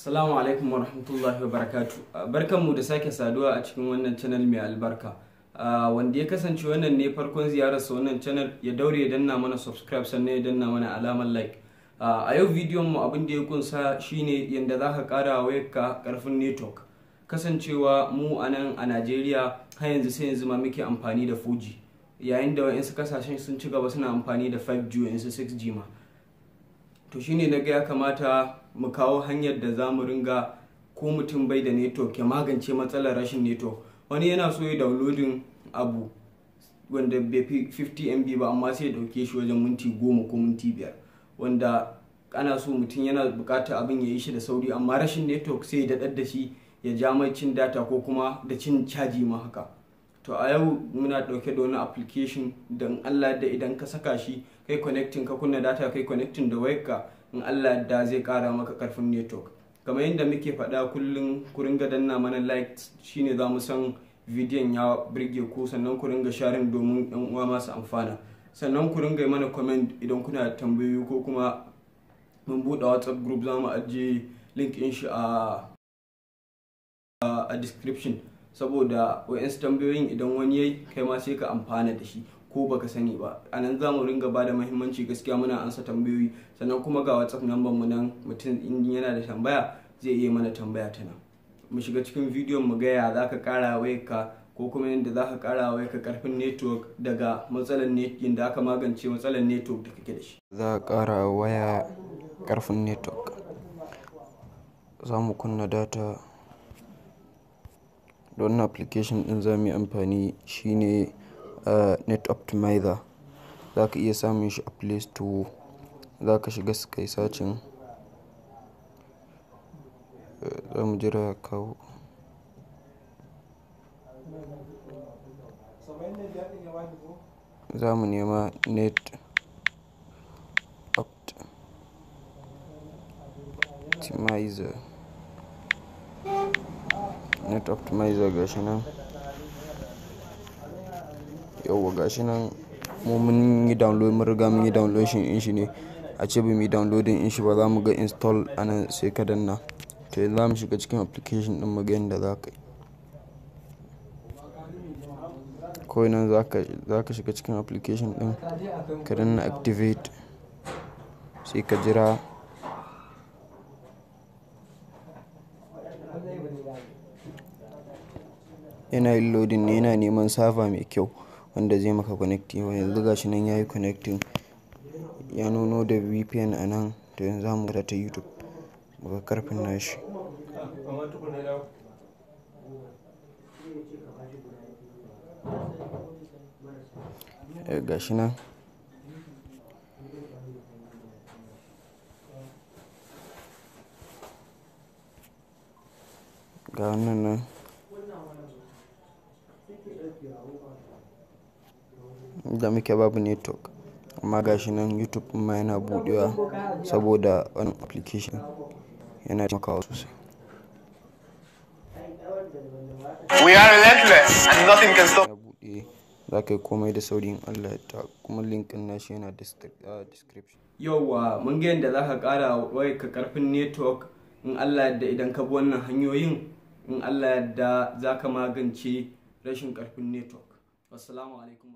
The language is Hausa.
Assalamu alaikum wa rahmatullahi wa barakatu. Barkanmu da sake saduwa a cikin wannan channel mai albarka. Wanda ya kasance wannan ne farkon ziyararsa wannan channel, ya daure ya danna mana subscribe, sannan ya danna mana alamar like. A yau bidiyon mu abin da ya kunsa shine yanda za ka kara wayarka karfin network. Kasancewa mu a nan a Najeriya har yanzu sai yanzu ma muke amfani da 4G, yayin da wa'insu kasashen sun ci gaba suna amfani da 5G, wa'insu 6G ma. To shine na ga ya kamata mu kawo hanyar da za mu ringa ko mutum bai da network ya magance matsalar rashin network. Wani yana so ya downloading abu wanda bai fi 50 MB ba, amma sai ya dauke shi wajen minti 10 ko minti 5, wanda ana so mutum yana bukatar abin ya yi shi da sauri, amma rashin network sai ya daɗar da shi, ya ja mai cin data ko kuma da cin caji ma haka. To a yau muna ɗauke da wani application da in Allah da idan ka saka shi kai connecting, ka kunna data kai connecting da wayarka, in Allah da zai kara maka karfin network. Kamar yadda muke faɗa kullum, ku ringa danna mana like, shine za mu san bidiyon ya burge ku, sannan ku ringa sharing domin yan uwa masu amfana, sannan ku ringa yi mana comment idan kuna da tambayoyi, ko kuma mun buɗe WhatsApp group, za mu ajiye link ɗin shi a description, saboda wa'yansu tambayoyin idan wani yayi kai ma sai ka amfana da shi ko baka sani ba. A nan za mu ringa ba da muhimmanci gaskiya, muna ansa tambayoyi, sannan kuma ga WhatsApp number mu nan, mutum in yana da tambaya zai iya mana tambaya ta nan. Mu shiga cikin bidiyon mu ga ya za ka kara wayarka, ko kuma yadda za ka kara wayarka karfin network daga matsalar net, yadda aka magance matsalar network da kake da shi. Za a kara waya karfin network, za mu kunna data. Da wannan application din za mu yi amfani shine Net Optimizer. Za ka iya samun shi a Play Store, za ka shiga kai searching. Za mu jira ya kawo. Za mu nema Net Optimizer. Net Optimizer gashi nan. Yauwa gashi nan, mu mun yi download, mun riga mun yi downloading din shi ne. A ce ba mu yi downloading din shi ba, za mu ga install a nan, sai ka danna. To yanzu za mu shiga cikin application din mu ga yadda za ka yi. Kawai nan za ka shiga cikin application din, ka danna activate, sai ka jira. Yana yin loading ne, yana neman server mai kyau wanda zai maka connecting. Yanzu gashi nan yayi connecting, ya nuno da VPN a nan. To yanzu za mu gwada ta YouTube mu ga karfin nashi. Gashi nan. Ga wannan nan. Da muke babu network, amma gashi nan YouTube ma yana buɗewa saboda wannan application yana taimakawa sosai. We are relentless and nothing can stop. Ya buɗe, za ka yi komai da sauri in Allah ya yarda, kuma link ɗin nashi yana description. Yauwa mun ga yadda za ka kara wayarka karfin network. In Allah ya yarda idan ka bi wannan hanyoyin, in Allah ya yarda za ka magance rashin karfin network. Assalamu alaikum.